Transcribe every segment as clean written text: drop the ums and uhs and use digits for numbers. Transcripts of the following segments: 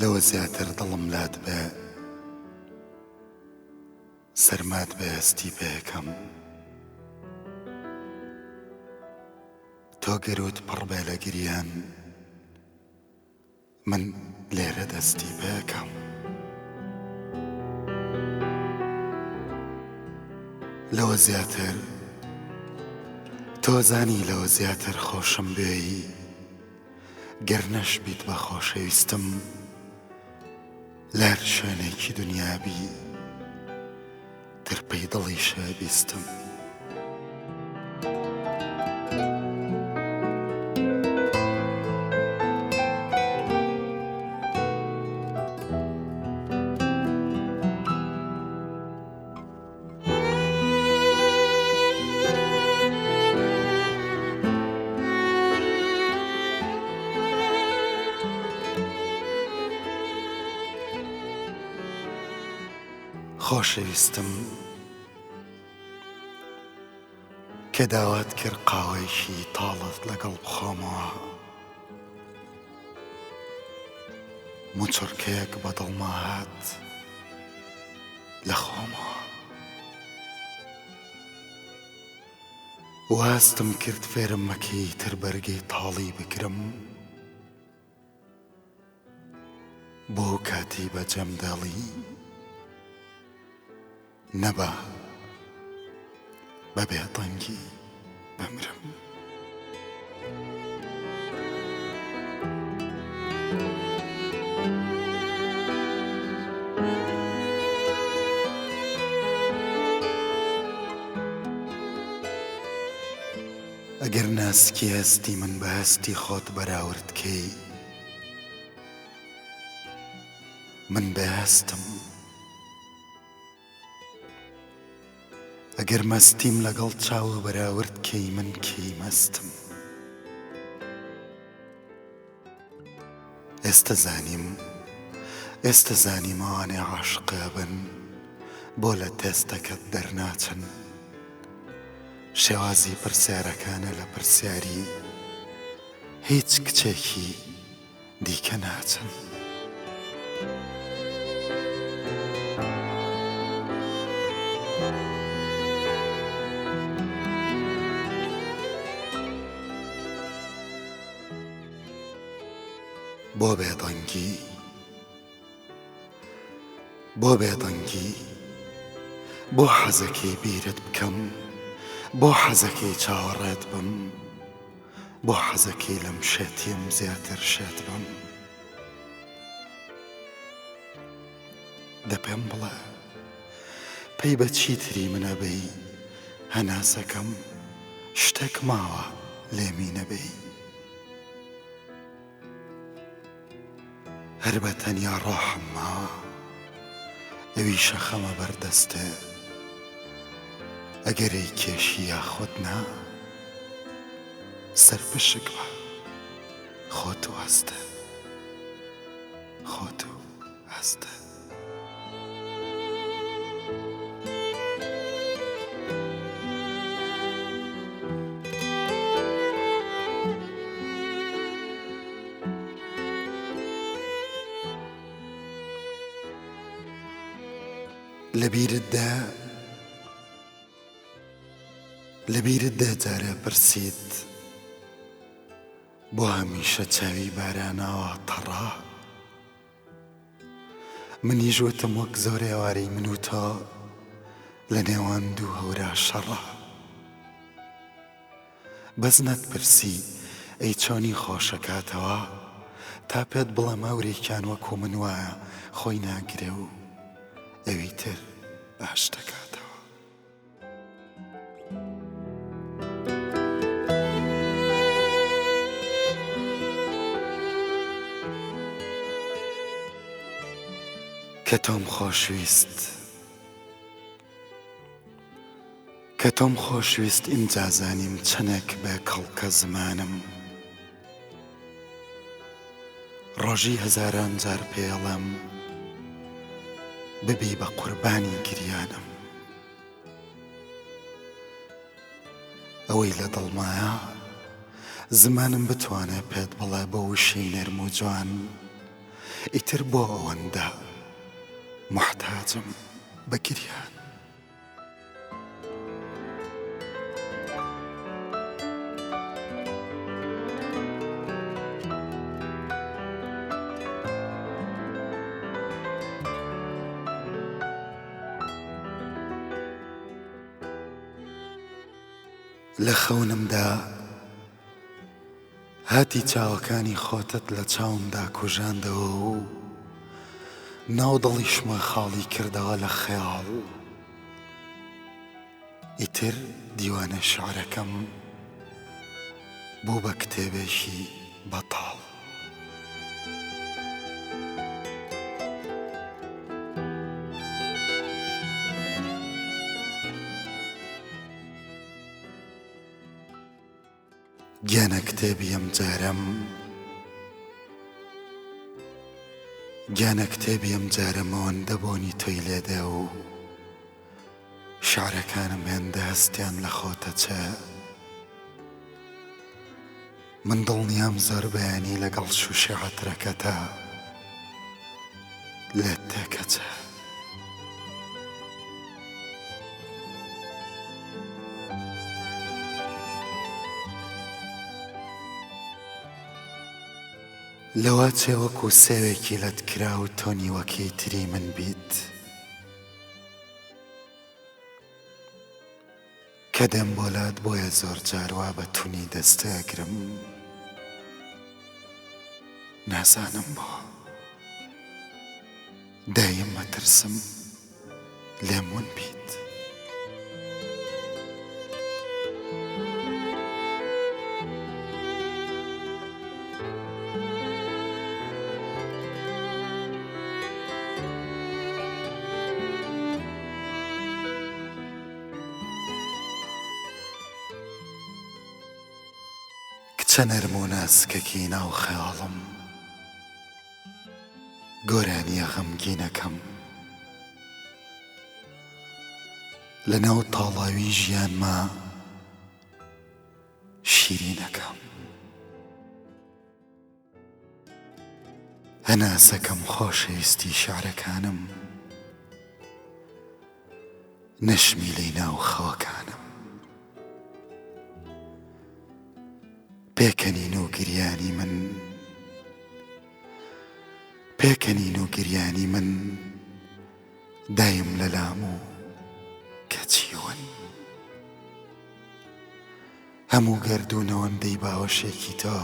لەوە زیاتر دڵم لات بێ سەرمات بێ هەستی پێکەم تۆ گەروت پڕ بێ لە گریان من لێرە دەستی پێکەم. لەوە زیاتر تۆ زانی لەوە زیاتر خۆشم بێی گەر نەشبیت بە خۆشەویستم لە هەر شوێنێکی دنیا بی ترپەی دڵیشە بیستم. خۆشەویستم کە داوات کرد قاوەیەکی تاڵت لەگەڵ بخۆمەوە موچڕکەیەک بە دڵما هات لە خۆمەوە واستم کرد فێرم مەکەی تر بەرگەی تاڵی بگرم بۆ کاتی بەجێم دێڵی نەبا بە بێدەنگی بمرم. ئەگەر ناسکی هەستی من بە هەستی خۆت بەراورد کەی من بێ هەستم. ئەگەر مەستیم لەگەڵ چاو بەراورد کەی من کەی مەستم. ئێستە زانیم ئێستە زانیم ئەوانەی عاشق ئەبن بۆ لە تێستەکەت دەرناچن شێوازی پرسیارەکانە لە پرسیاری هیچ کچێکی دیکە ناچن. بۆ بێدەنگی بۆ بێدەنگی بۆ حەزەکەی بیرت بکەم بۆ حەزەکەی چاوەڕێت بم بۆ حەزەکەی لەم شێتیم زیاتر شێت بم دە پێم بڵێ پەی بە چیتری منەبەی هەناسەکەم شتێک ماوە لێمی نەبەی هەر بە تەنیا ڕۆحم ماوە ئەویشە خەمە بەر دەستێ ئەگەرەی کێشی یاخود نا سەرپشک بە خۆت و هەستە خۆت و هەستە. لەبیرت دێ لەبیرت دێ جارێ پرسیت بۆ هەمیشە چاوی باراناوە تەڕە؟ منیش وتم وەک زۆر ئێوارەی من و تۆ لە نێوان دوو هەورا شەڕە. بەس نەتپرسی ئەی چۆنی خۆشەکاتەوە تا پێت بڵێم هەورێکیان وەکو من وایە خۆی ناگرێ و ئەوی تر ئاش دەکاتەوە. کە تۆم خۆشویست کە تۆم خۆشویست ئینجا زانیم چەنێک بێ کەڵکە زمانم ڕۆژی هەزاران جار پێڵم ببی بە قوربانی گریانم ئەوەی لە دڵمایە زمانم بتوانێ پێت بڵێ بە وشەی نەرم و جوان. ئیتر بۆ ئەوەندە موحتاجم بە گریان؟ لە خەونمدا هاتی چاوەکانی خۆتت لە چاومدا کوژاندەوە و ناو دڵیشمە خاڵی کردەوە لە خەیاڵ. ئیتر دیوانە شیعرەکەم بوو بە کتێبێکی بەتاڵ. گیانە کتێبی ئەم جارەم گیانە کتێبی ئەم جارەم ئەوەندە بۆنی تۆی لێدێ و شعرەکانم هێندە هەستیان لە خۆتە چێ من دڵنیام زۆر بەیانی لەگەڵ شوشەی عەترەکەتا لێت تێکەچێ. لەوە چێ وەکو سێوێکی لەتکراو تۆ نیوەکەی تری من بیت. کە دێم بۆ لات بۆیە زۆر جار وا بە تونی دەستێ ئەگرم نازانم بۆ دایم ئەترسم لێم ون بیت. کچە نەرم و ناسکەکی ناو خەیاڵم گۆرانیە غەمگینەکەم لە ناو تاڵاوی ژیانما شیرینەکەم. هەناسەکەم خۆشەویستی شعرەکانم نەشمیلەی ناو خەوەکانم پێکەنین و گریانی من پێکەنین و گریانی من دایم لەلام و کەچی ون. هەموو گەردوون ئەوەندەی باوەشێکی تۆ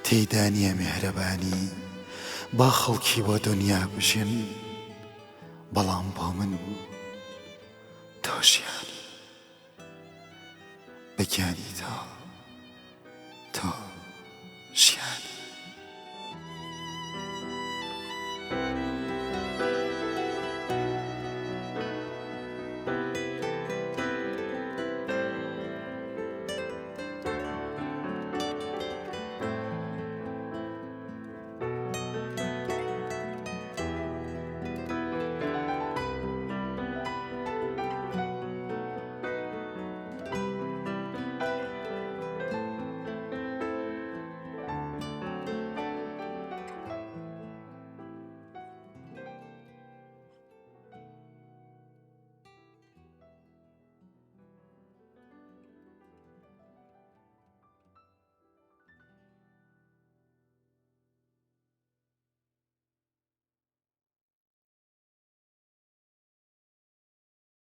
تێیدا نییە میهرەبانی با خەڵکی بۆ دونیا بژین بەڵام بۆ من تۆ ژیانی بە گیانی تۆ تۆ ژیانی.